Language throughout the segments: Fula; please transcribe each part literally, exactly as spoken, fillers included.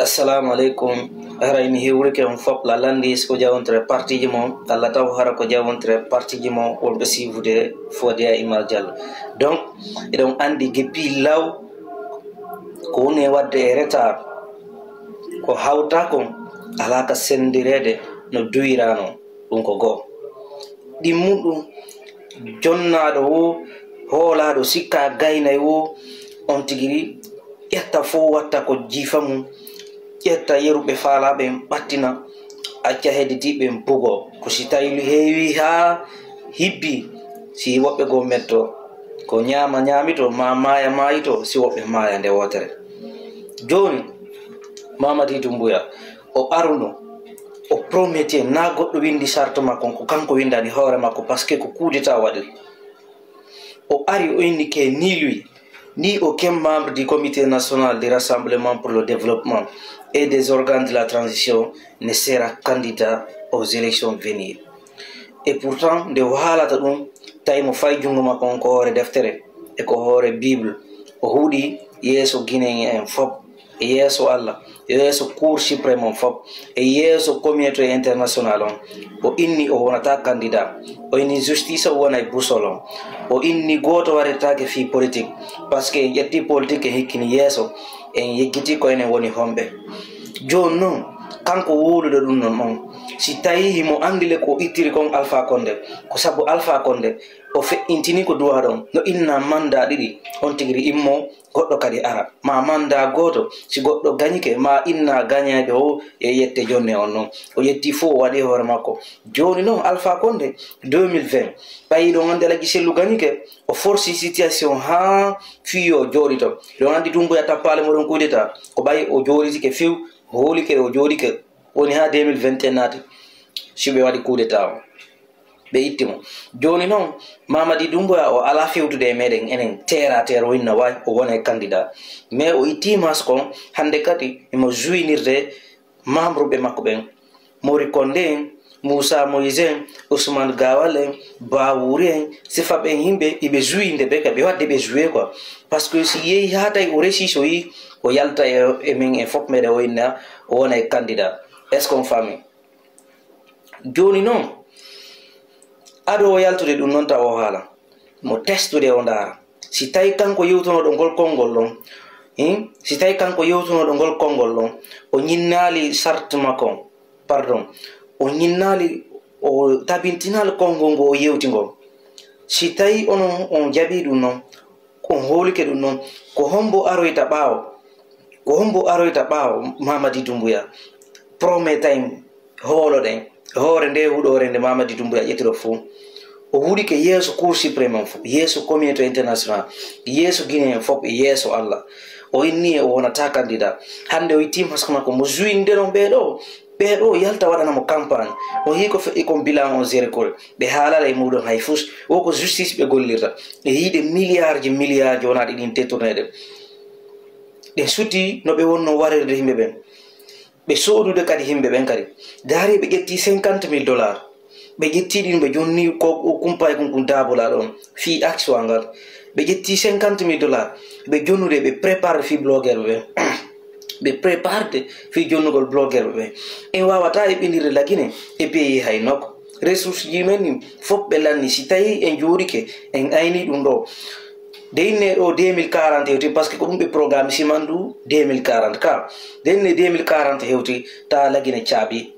Assalamu aleykum. Haray mi hiwrike on fop la landi ko jawontre partiji mo. Allah taw hara ko jawontre partiji mo wonɓe siifude Fodé Imar Diallo. Donc, eɗon anndi geppi law ko woni e waɗde e retard. Ko hawta kon alaa ka senndireede no duwirano. Ɗum ko goo. Ɗimmun ɗum, jonnaaɗo woo, hoolaaɗo sikka gaynay woo, on tigi ƴetta fof watta ko jiifa mum, ƴetta yeru ɓe faalaa ɓen ɓattina, acca hedditiiɓe ɓen bugoo. Ko si tawi heewi haa hibbi, si woɓɓe goo metto, ko ñaama ñaamito, maa maaya maayito, si woɓɓe maaya nde wootere. Jooni, Mamadi Doumbouya, o aruno, o promettier, na goɗɗo winndi charte makko, ko kanko winndani hoore makko, parce que ko coup d'état waɗi. O ari, o inni que ni lui, ni aucun membre du Comité national du rassemblement pour le développement et des organes de la transition ne sera candidat aux élections à venir. Et pourtant, nde o haalata ɗum, tawi mo fay junngo makko on ko hoore deftere, e ko hoore Bible, o huuɗi yeeso Guinéen en fop, e yeeso Allah, e yeeso Cour suprême on fop, e yeeso communauté international on, o inni o wonata candidat. O inni justice o wona e boussole on. O inni gooto waɗirtaake fii politique, parce que en ƴetti politique en hikkini yeeso, en yeggiti ko enen woni homɓe. Jooni non, kanko wowluɗo ɗum non on, si tawi himo anndi le ko ittiri kon Alpha Condé, ko sabu Alpha Condé o feƴƴintini ko duwaa ɗon, no inna manda ɗiɗi, on tigi ri immo, goɗɗo kadi ara. Ma manda gooto, si goɗɗo gañike, ma inna gañeede o e yette jonne on non. O yetti fof o waɗi hoore makko. Jooni non Alpha Condé, deux mille vingt, ɓayi ɗon anndi Alaji Sellu gañike, o forci situation haa fii yo jooɗito. Ɗon anndi Doumbouya tappaali mo ɗon coup d'état, ko ɓayi o jooɗitike few, hoolike o jooɗike, woni haa deux mille vingt et un naati, si ɓe waɗi coup d'état o. Ɓe itti mo. Jooni non, Mamadi Doumbouya o alaa fewtude e meɗen enen, terre à terre o inna waay, o wona e candidat. Mais o itti masque on, hannde kadi himo juinirde membre ɓe makko ɓen. Mori Condé en, Moussa Moïse en, Ousmane Gawal en, Bawouri en, sifa ɓen yimɓe, iɓe juinde ɓe, ka ɓe waɗde ɓe joué quoi. Parce que si yehi haa tawi o réussi so yi, o yalta e, e men en fop meɗen o inna, o wona e candidat. Est-ce qu'on famille? Jooni non, ado o yaltude ɗum non taw o haala, mo testude o ndaara. Si tawi kanko yewtunoɗo ngol konngol ɗon, hin? Si tawi kanko yewtunoɗo ngol konngol ɗon, o ñinnaali charte makko on, pardon, o ñinnaali, o tabintinaali konngol ngol o yewti ngol. Si tawi onon on jaɓi ɗum non, on hoolike ɗum non, ko hombo aroyta ɓaawo? Ko hombo aroyta ɓaawo Mamadi Doumbouya? Premier time hooloɗen, hoore nde huɗoore nde Mamadi Doumbouya ƴettiro fof. O huɗike yeeso Cour suprême on fof, yeeso communauté international, yeeso Guinée en fof, yeeso Allah. O inni e o wonata candidat. Hannde o itti masque makko mo juinde non ɓee ɗoo. Ɓee ɗoo yalta waɗana mo campagne. O yii ko feƴƴi kon bilan on zéro kol. Ɓe haalala e muɗum hay fus. O ko justice ɓe gollirta. Ɓe yiide milliardji, milliardji wonaaɗi ɗin détourneede. Ɓe suti no ɓe wonno warirde yimɓe ɓen. Ɓe soodude kadi yimɓe ɓen kadi. Daari ɓe ƴetti cinquante mille dollars. Ɓe ƴetti ɗin ɓe jonni ko, ko kumpay kun kun daabula ɗon. Fii action ngal. Ɓe ƴetti cinquante mille dollars. Ɓe jonnude ɓe préparé fii blogueur ɓe ɓen. Ɓe préparé fii jonnugol blogueur ɓe ɓen. En waawata e ɓindirde la Guinée e pays hay nokko. Ressource ji men ɗin fof ɓe lanni. Si tawi en jooɗike, en ayni ɗum ɗo. De inne ɗo deux mille quarante yewti, parce que ko ɗum ɓe programme simandu deux mille quarante ka. De inne deux mille quarante hewti, ta la Guinée caabi.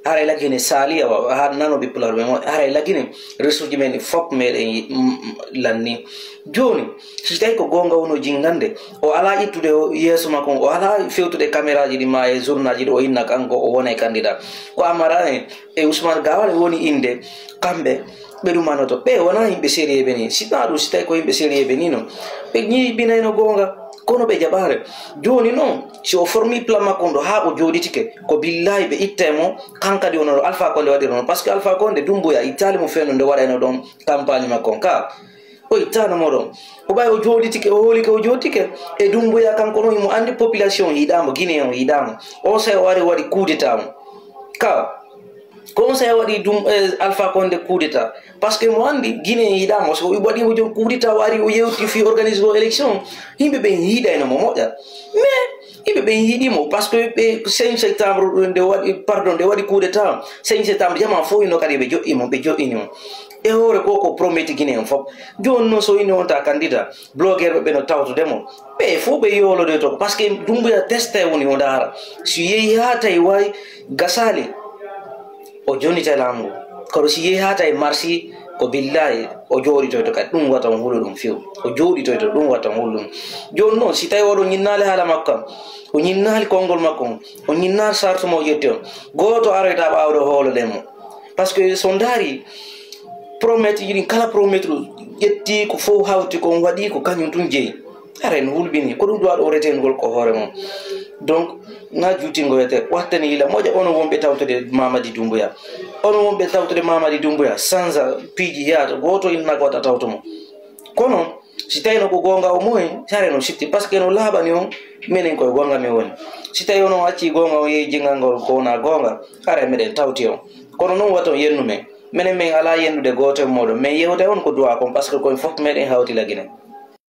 Haray la Guinée sali, awa, ha nano ɓe pulaar ɓe mo, haray la Guinée ressource ji men ɗi fof meɗen yi-, m-, m-, lanni. Jooni, si tawi ko goonga wono jingande, o alaa ittude o yeeso makko, o alaa fewtude caméra ji ɗi ma e journal ji ɗi o inna kanko o wona e candidat. Ko Amara en e Ousmane Gawal woni innde kamɓe ɓe ɗumanoto. Ɓe wona yimɓe sérieux ɓe ni. Si ɗa ɗum, si tawi ko yimɓe sérieux ɓe ni non, ɓe ñiiɓinayno goonga, kono ɓe jaɓaare. Jooni non, si o formi plan makko on ɗo haa o jooɗitike, ko billahi ɓe ittay mo, kankadi wono ɗo Alpha Condé waɗiri noon. Parce que Alpha Condé, Dumbuya ittaali mo fewndo nde waɗayno ɗon campagne makko on ka. O ittaano mo ɗon. O ɓay o jooɗitike, o hoolike, o jooɗitike. E Dumbuya kanko non, himo anndi population yiɗaamo, Guinéen on yiɗaamo. On saa'i o ari o waɗi coup d'état mo. Ka, ko on saa'i o waɗi ɗum, eh, Alpha Condé coup d'état. Parce que mo anndi Guinéen yiɗaamo. So o waɗi mo jon coup d'état, o ari o yewti fii organiser o élection. Yimɓe ɓen yiɗayno mo moƴƴa. Mais Yimɓe ɓen yiɗi mo, parce que ɓe cinq septembre ɗum nde waɗi, pardon, nde waɗi coup d'état. Cinq septembre, jama fof ino kadi ɓe joƴƴi mo, ɓe joƴƴini mo. E hoore ko, ko prometi Guinée en fof. Jooni noon, so ini on ta candidat, blogueur ɓe ɓe no tawtude mo. Ɓe fof ɓe yoolode to, parce que Doumbouya teste woni o ndaara. Si yehi haa tawi wayi gasali, o jonnitay laamu ngu. Kono si yehi haa tawi marsi, ko billahi o jooɗitoyto kadi, ɗum wata on hulu ɗum few. O jooɗitoyto, ɗum wata on hulu ɗum. Jooni noon, si tawi oɗon ñinnaali haala makko kam, o ñinnaali konngol makko on, o ñinnaali sartu mo o ƴetti on, gooto aroyta ɓaawo ɗo hooloɗen mo. Parce que so ndaari, promette yiɗi kala promette ɗum ƴetti ko fof hawti kon waɗi ko kañum tun jeyi. Hara en hulɓini, ko ɗum ɗo waɗa o retengol ko hoore mum. Donc, na juutingo wiyete, wattani yila moƴa onon wonɓe tawtude Mamadi Doumbouya. Onon wonɓe tawtude Mamadi Doumbouya, sansa piiji yaata, gooto inna ko waɗa tawto mo. Kono, si tawino ko goonga o moy, hara no sitti, parce que no laaɓani on, minen koye goonga mi woni. Si tawi onon acci goonga on yehi jingal ngol ko wona goonga, hara meɗen tawti on. Kono noon wata on yennu men. Minen min alaa yennude gooto e mooɗon. Min yewta on ko duwa kon, parce que koyen fof meɗen hawti la Guinée.